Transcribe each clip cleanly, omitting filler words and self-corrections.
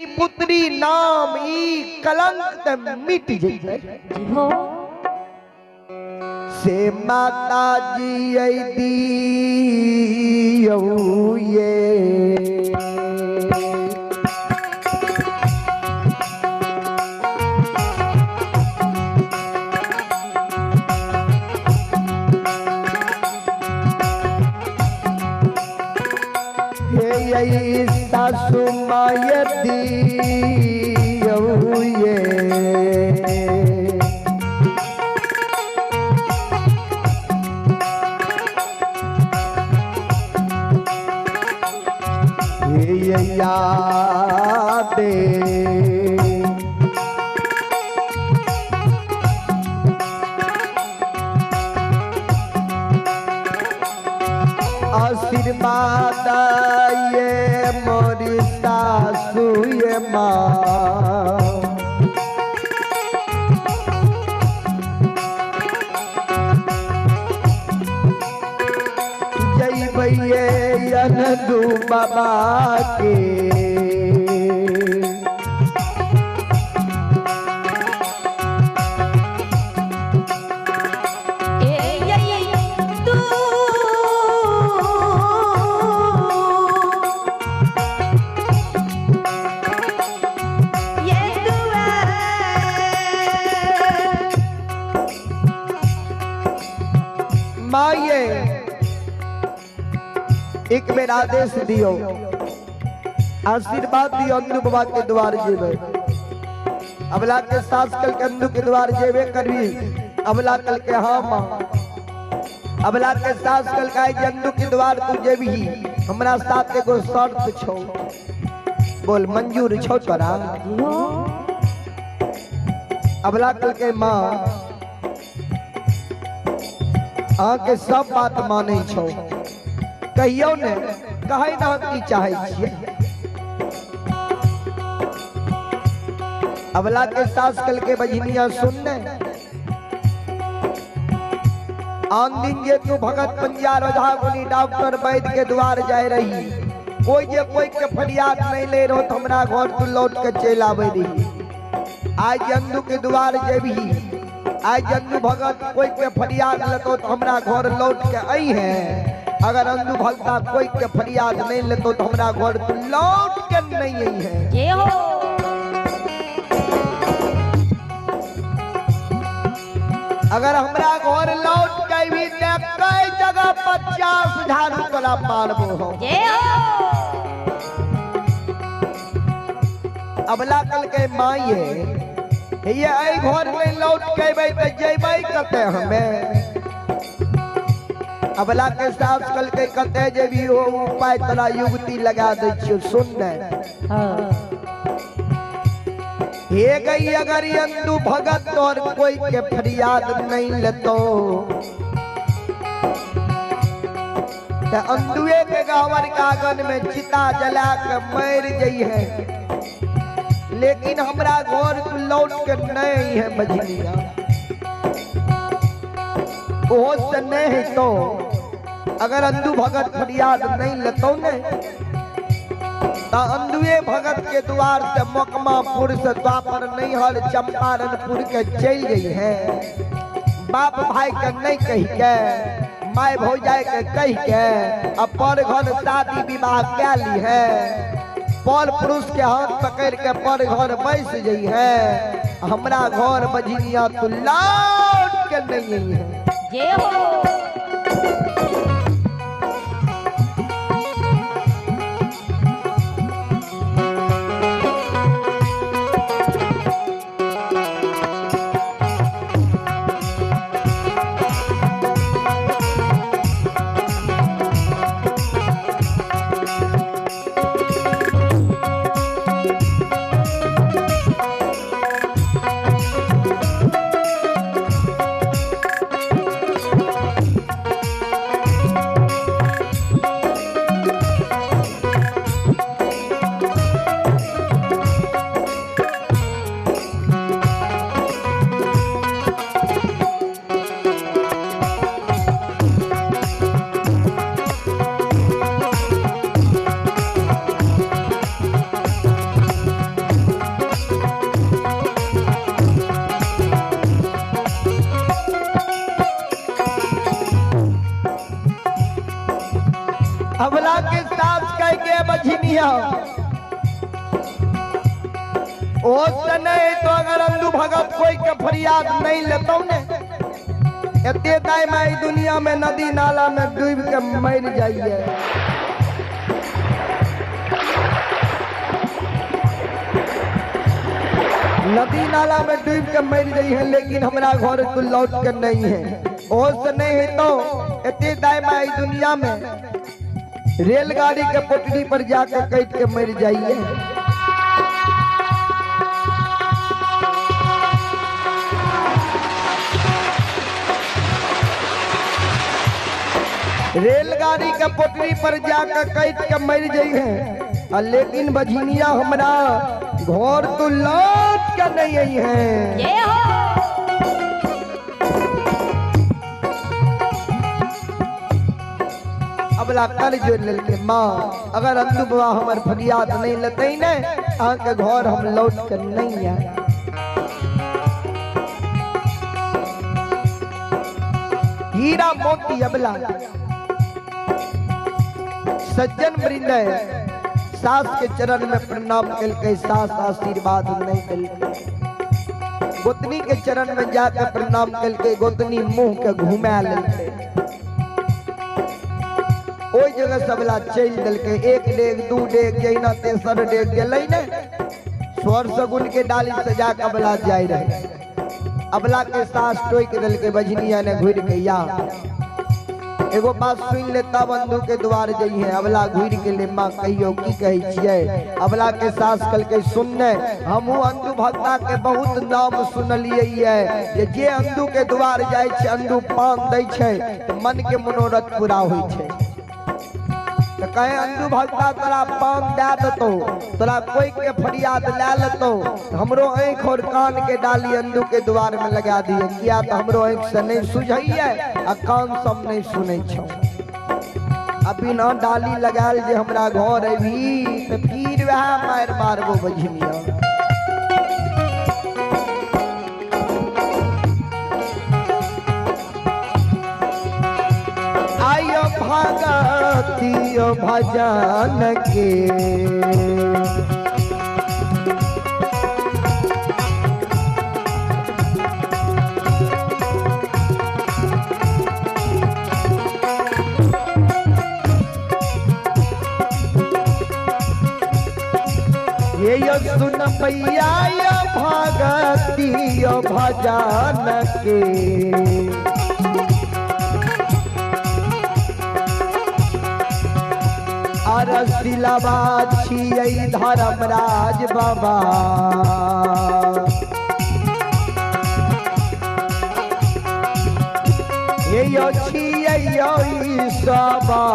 पुत्री नाम ई कलंक तऽ मिट जेतै। हो। से माता जी दियौ ये हे यही सासु माय दियौ ये हे यादे आशीर्वाद ये मोरी सासु ये माँ जइबैये अनदू बाबा के। ए यई तू ये दुआ माये एक बेर आदेश दियो, आशीर्वाद दियो, अंधु बाबा के द्वार जेबे। अबला के सास कल के अंधु के द्वार जेबे करबी। अबला कल के हाँ माँ। अबला के सास कल के जे अंधु के द्वार तू जेबही, हमरा साथ एगो शर्त छौ। बोल मंजूर छौ तोरा? अबला कल के माँ अहाँ के सब बात मानै छौ, कहियौ ने कहै ने अहाँ की चाहै छियै। अबला के सास कल के बजनिया सुन ने, आन दिन जे तू भगत पंजा रोझा गुनी डॉक्टर वैद्य के द्वार जाय रही, कोई जे कोई के फरियाद नहीं ले रहो तो हमरा घर तू लौट के चल आवे रही। आज अंधु के द्वार जेबही, आज अंधु भगत कोई के फरियाद लेतो तो हमरा घर लौट के आई है। अगर अंधु भगता कोई के फरियाद नहीं लेतो तो हमरा घर तू लौट के नहीं आई है। जे हो। अगर हमरा घर लौट के भी ते कई जगह 50 झाड़ू तोरा मारबो हो। जे हो। अबला कल के माई है ये आई घर में लौट के अबै ते जेबै कते हमें। अबला के सास कल के कते जेबी हो उपाय तोरा युक्ति लगा दै छियौ, सुन ने। हाँ। हे गई अगर अंधु भगत और कोई के फरियाद नहीं लेतो ते अंधुए के गावर कागन में चिता जला के मर जई है, लेकिन हमरा घर तू लौट के नहीं है मझलिया। ओहो से नहीं है तो अगर अंधु भगत फरियाद नहीं लेतो ने ता अंधुए भगत के द्वार से मोकमापुर से द्वापर नैहर चंपारणपुर के चल गई है। बाप भाई के नहीं कही के, my भौजाई के कही के अब पर घर शादी विवाह क्या ली है, पर पुरुष के हाथ पकड़ के पर घर बैस गई है। हमरा घर बझिनिया तू लौट के नहीं आई है। जे हो। बझनिया ओ से नहीं तो अगर अंधु भगत कोई के फरियाद नहीं लेतौ ने एते दाई माई दुनिया में नदी नाला में डूब के मर जाइए। नदी नाला में डूब के मर गई है लेकिन हमरा घर तू लौट के नहीं है। ओ से नहीं है तो एते दाई माई दुनिया में रेलगाड़ी के पटरी पर जाकर कट के मर जाइए। रेलगाड़ी के पटरी पर जाकर कट के मर जाइए लेकिन बझनिया हमरा घर तो लौट के नहीं आई है। अबला कर जो ललके माँ अगर अंधु बाबा हमर फरियाद नहीं लेते ने अहाँ के घर हम लौट के नहीं आए। हीरा मोती अबला सज्जन वृंद सास के चरण में प्रणाम कलके सास आशीर्वाद नहीं कलके। गोतनी के चरण में जाकर प्रणाम कलके गोतनी मुंह के घुमा लेलके। ओई जगह सबला चल दलके एक डेग दू डेग जहिना तेसर डेग गेलै ने स्वर सगुन के डाली सजा के अबला जाय रहे। अबला के सास टोक दलके बझनिया ने घुर के या एगो बात सुन ले तब अंधु के द्वार जइहे। अबला घुर के ले माँ कहियो की कहै छियै। अबला के सास कहलकै सुनने हमहू अंधु भक्ता के बहुत नाम सुनलियै ये जे अंधु के द्वार जाइ छै अंधु पान दै छै तऽ मन के मनोरथ पूरा होइ छै। तऽ कहे अंधु भक्ता तोरा पान दए देतौ तोरा कोई के फरियाद लए लेतौ हमरो आँखि और कान के डाली अंधु के द्वार में लगा दिए किया तऽ हमरो आँखि से नहीं सुझैया आ कान सब नहीं सुनै छौ। आ बिना डाली लगायल जे हमरा घर अबी तऽ फिर वएह मारि मारबो बझनिया। आयो भगतियो भजन के ये यो सुन पैया यो भगतियो भजन के अरसिलवा छियै धर्मराज बाबा ये यो छियै यो ईश्वरा।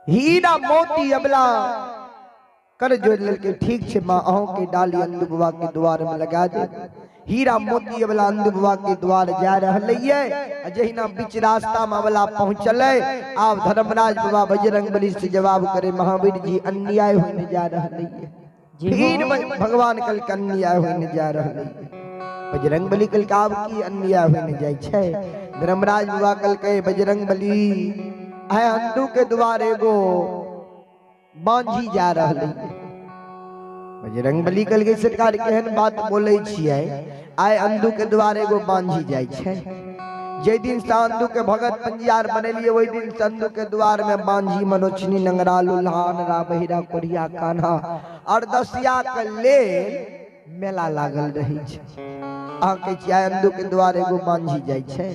हीरा मोती अबला कर जोड़ ललके ठीक छे माँ अहों के डाली अंधु बाबा के द्वार में लगा दे। हीरा मोती अबला अंधु बाबा के द्वार जा रहलै ये जहिना बीच रास्ता में अबला पहुंचलै आब धर्मराज बाबा बजरंगबली से जवाब करे महावीर जी अन्याय होने जा रहलै ये। फिर भगवान कल अन्याय होने जा रहलै बजरंगबली कल आब की अन्याय होने जाइ छै। धर्मराज बाबा कल कहे बजरंगबली आय अंधु के द्वार एगो बांझी जा रहलै। बजरंगबली कहलकै सरकार केहन बात बोलै छियै आय अंधु के द्वार एगो बांझी जाइ छै। जे दिन से अंधु के भगत पंजियार बनेलियै ओहि दिन से अंधु के द्वार में बांझी मनोचनी नंगरा लुल्हा रा बहिरा कोढ़िया कान्हा और दसिया के लेल मेला लागल रहै छै। अहाँ कहै छियै आय अंधु के द्वार एगो बांझी जाइ छै।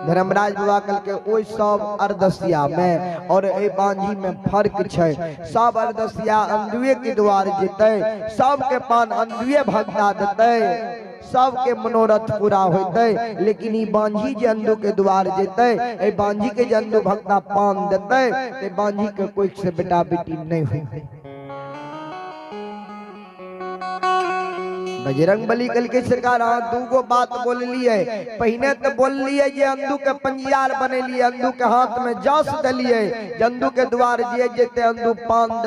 धर्मराज बाबा कहलकै ओहि सब अरदसिया में और ए बांझी में फर्क छै। सब अरदसिया अंधुए के द्वार जेतै सबके पान अंधुए भगता देतै सबके मनोरथ पूरा होतै लेकिन ई बांझी जे अंधु के द्वार जेतै ए बांझी के जे अंधु भगता पान देतै ते बांझी के कोई से बेटा बेटी नहीं होतै। बजरंग बली कहलकै सरकार अहाँ दूगो बात बोललिए। पहिने तो बोललिए जे अंदू के पंजियार बनेलिए, अंदू के हाथ में जस देलिए, अंदू के द्वार जे जेते अंदू पान